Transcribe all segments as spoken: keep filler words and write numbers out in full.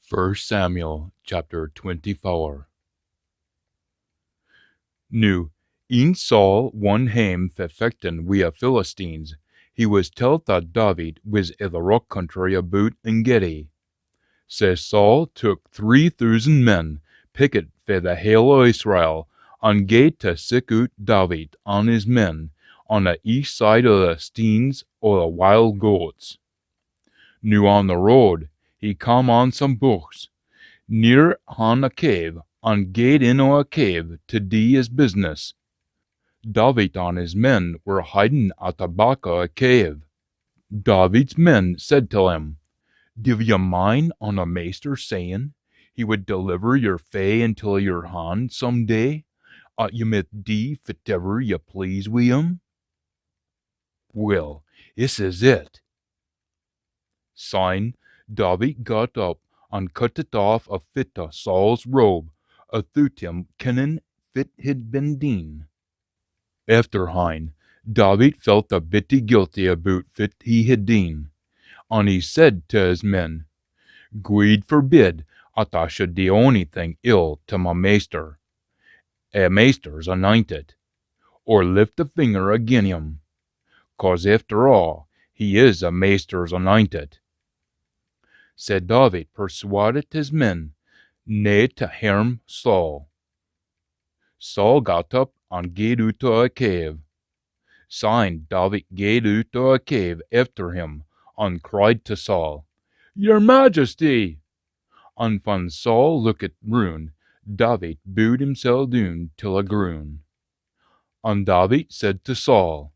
First Samuel chapter twenty-four. Noo, een Saul won hame fae fechtin wi a Philistines, he wis telt that David wis i the roch country aboot En-gedi. Sae Saul took three thoosand men, pickit fae the hale o Israel, an gaed tae seek oot David an his men on the east side o the steens o the wild goats. Noo on the road he cam on some buchts, near han a cave, an gaed in o a cave tae dee his business. David an his men were hidin at the back o a cave. David's men said till him, "Div ye mind on a Maister sayin he wid deliver yer fae intil yer han some day, at ye mith dee fitever ye please wi him?" Weel, this is it. Syne David got up an cuttit aff a fit o Saul's robe, athoot him kennin fit hid been deen. Efter hine, David felt a bittie guilty aboot fit he hid deen, an he said tae his men, "Gweed forbid at I should dee onything ill tae ma maister, a Maister's anintit, or lift a finger agin him, cause efter aa he is a Maister's anintit." Sae David persuadit his men nae tae hairm Saul. Saul got up an gaed oot o a cave. Syne David gaed oot o a cave efter him, an cried tae Saul, "Yer Majesty!" An fan Saul lookit roon, David booed himsel doon till a groon. An David said tae Saul,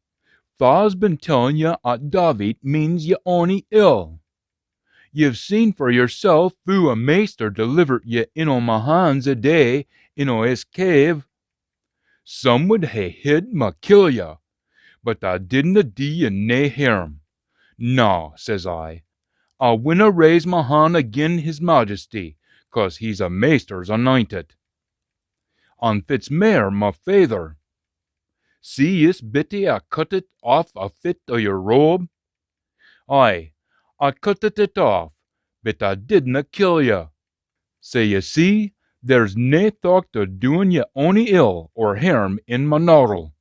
"Fa's been tellin ye at David means ye ony ill? Ye've seen for yersel foo a Maister delivert ye in o ma hans a day in o his cave. Some wid hae hid ma kill ye, but I didna dee ye nae hairm. Na, says I, I winna raise ma han agin his Majesty, cause he's a Maister's anintit. An fit's mair, ma faither. See this bittie I cuttit aff a fit o yer robe? Ay, I cuttit it aff, but I didna kill ye. Sae ye see, there's nae thocht o doin ye ony ill or hairm in ma noddle.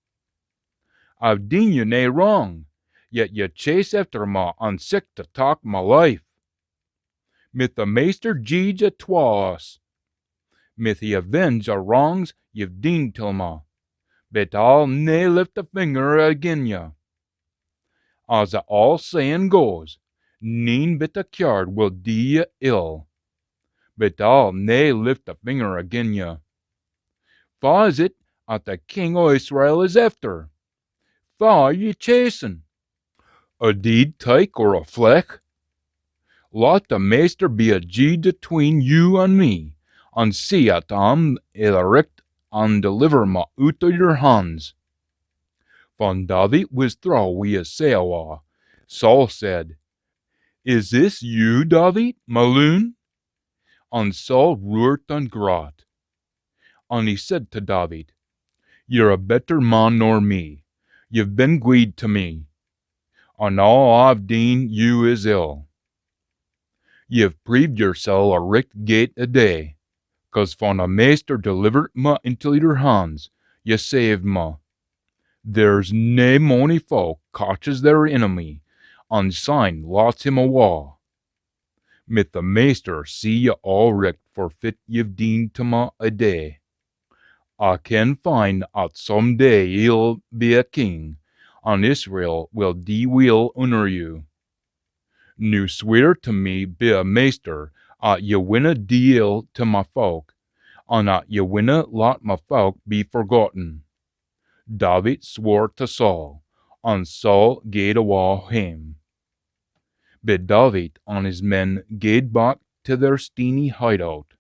I've deen ye nae wrang, yet ye chase efter ma an seek tae tak ma life. Mith the Maister jeedge atween us. Mith he avenge a wrangs ye've deen till ma, but I'll nae lift a finger agin ye. As the aul sayin goes, neen but a cyaard will dee ye ill, but I'll nae lift a finger agin ye. Fa is it at the king o Israel is efter? Fa are ye chasin? A deid tyke or a flech? Lat the Maister be a jeedge atween you an me, an see at A'm i the richt an deliver ma oot o yer hans." Fan David wis throwe wi his say-awa, Saul said, "Is this you, David, ma loon?" An Saul roart an grat. An he said tae David, "Ye're a better man nor me. Ye've been gweed tae me, an aa A've deen you is ill. Ye've preeved yersel a richt gate a day, cause fan a Maister delivert ma intil yer hans, ye saved ma. There's nae mony fowk catches their enemy, an syne lats him awa. Mith the Maister see ye aa richt for fit ye've deen tae ma a day. I ken fine at some day ye'll be a king, an Israel will dee weel unner you. Noo sweer tae me be a Maister at ye winna dee ill tae ma fowk, an at ye winna lat ma fowk be forgotten." David swore tae Saul, an Saul gaed awa hame. But David an his men gaed back tae their steeny hideout,